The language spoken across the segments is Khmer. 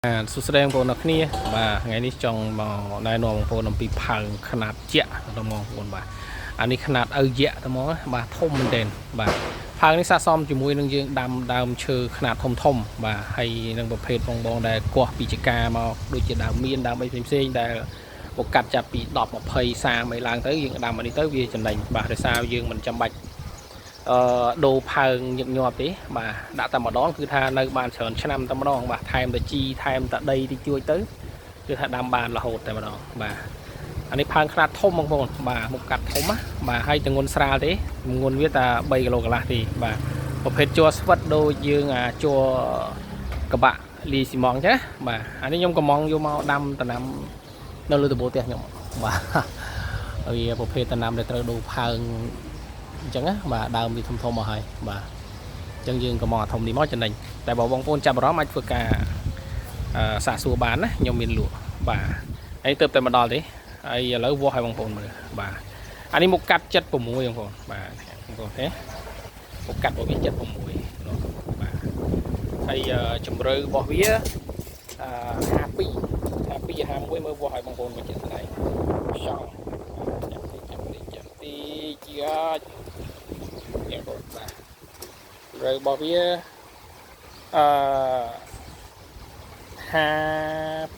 បាទសួស្តីបងប្អូនអរគ្នាបាទថ្ងៃនេះចង់មកណែនាំបងប្អូនអំពីផើងខ្នាតជាក់ទៅបងប្អូនបាទអានេះខ្នាតឪយៈទៅហ្មងណាបាទធំមែនទែនបាទផើងនេះស័ក្តិសមជាមួយនឹងយើងដាំដើមឈើខ្នាតធំធំបាទហើយនឹងប្រភេទបងបងដែលគាស់ពីចកាមកដូចជាដើមមានដើមអីផ្សេងៗដែលមកកាត់ចាប់ពី10 20 30អីឡើងទៅយើងដាំអានេះទៅវាចំណេញបាទដោយសារយើងមិនចាំបាច់ អឺដូរផើងញឹកញាប់ទេបាទដាក់តែម្ដងគឺថានៅបានច្រើនឆ្នាំតែម្ដងបាទថែមតែជីថែមតែដីតិចតួចទៅគឺថាដាំបានរហូតតែម្ដងបាទអានេះផើងខ្នាតធំបងប្អូនបាទមុខកាត់ធំណាបាទហើយទងន់ស្រាលទេទងន់វាតែ3គីឡូកន្លះទេបាទប្រភេទជ័រស្វិតដូចយើងអាជ័រកបាក់លីស៊ីម៉ងចឹងណាបាទអានេះខ្ញុំកំងយកមកដាំដំណាំនៅលើដំបូលផ្ទះខ្ញុំបាទវាប្រភេទដំណាំដែលត្រូវដូរផើង អញ្ចឹងណាបាទដើមវាធំធំមកហើយបាទអញ្ចឹងយើងក៏មកអាធំនេះមកចំណេញតែបើបងប្អូនចាប់អារម្មណ៍អាចធ្វើការអឺសាកសួរបានណាខ្ញុំមានលក់បាទហើយទៅតែមកដល់ទេហើយឥឡូវវាស់ឲ្យបងប្អូនមើលបាទអានេះមុខកាត់76បងប្អូនបាទបងប្អូនទេមុខកាត់របស់វា76នោះបាទហើយជំរឿរបស់វាអឺ52 52 51មើលវាស់ឲ្យបងប្អូនមើលជាក់ស្ដែងខ្យល់ចាំតិចចាំតិចចាំតិចជា នេះបងបាទរើរបស់វាអឺ50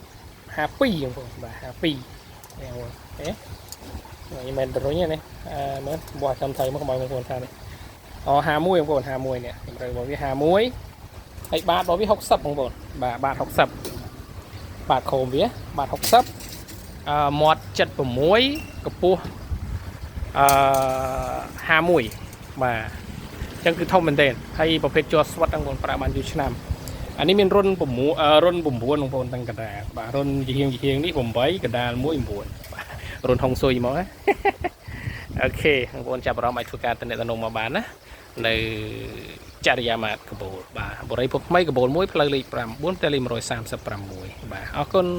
52បងប្អូនបាទ52នេះបងអូនេះមិនរុញទេនេះអឺមើលបោះចាំថៃមកកុំឲ្យបងប្អូនថានេះអូ51បងប្អូន51នេះរើរបស់វា51ហើយបាតរបស់វា60បងប្អូនបាទបាត60បាតខោមវាបាត60អឺមាត់76កម្ពស់អឺ51បាទអញ្ចឹងគឺធំមែនទែនហើយប្រភេទជ័រស្វិតហ្នឹងបងប្រើបានយូរឆ្នាំអានេះមានរុន6រុន9បងប្អូនទាំងកណ្ដាលបាទរុនជាហៀងជាហៀងនេះ8កណ្ដាល1 9បាទរុនហុងស៊ុយហ្មងណា OK បងប្អូនចាប់អារម្មណ៍អាចធ្វើការតំណែងមកបានណានៅចរិយាមាត្រកបូលបាទបរិយភពថ្មីកបូល1ផ្លូវលេខ9ផ្ទះលេខ136បាទអរគុណ។